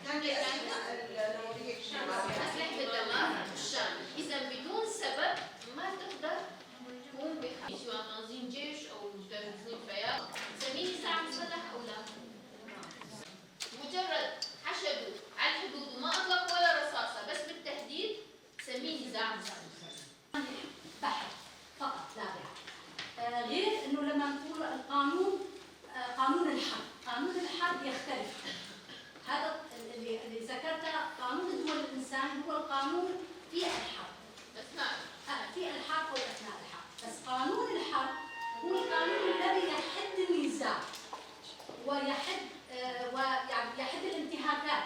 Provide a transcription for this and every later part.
تعملي أسلحة النووية. أسلحة الدمار الشامل. إذا بدون سبب ما تقدر تقوم بحرب، سواء تنظيم جيش أو تنظيم فياق، نسميه نزاع مسلح أو لا؟ مجرد حشدوا على الحدود وما أطلقوا ولا رصاصة، بس بالتهديد، سميه نزاع مسلح. بحث فقط لا غير. غير انه لما نقول القانون، قانون الحرب، قانون الحرب يختلف. هذا اللي ذكرته، قانون الدول الانسان هو القانون في الحرب. أثناء في الحرب او اثناء الحرب، بس قانون الحرب هو القانون الذي يحد النزاع ويحد ويعني يحد الانتهاكات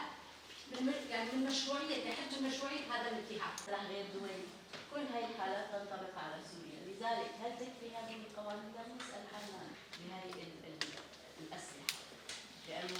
من يعني من مشروعيه، يحد من مشروعية هذا الانتهاك. سلاح غير دولي، كل هاي الحالات تنطبق على سوريا. لذلك هل تكفي هذه القوانين؟ لا نسأل حالنا بهاي الأسلحة، لأنه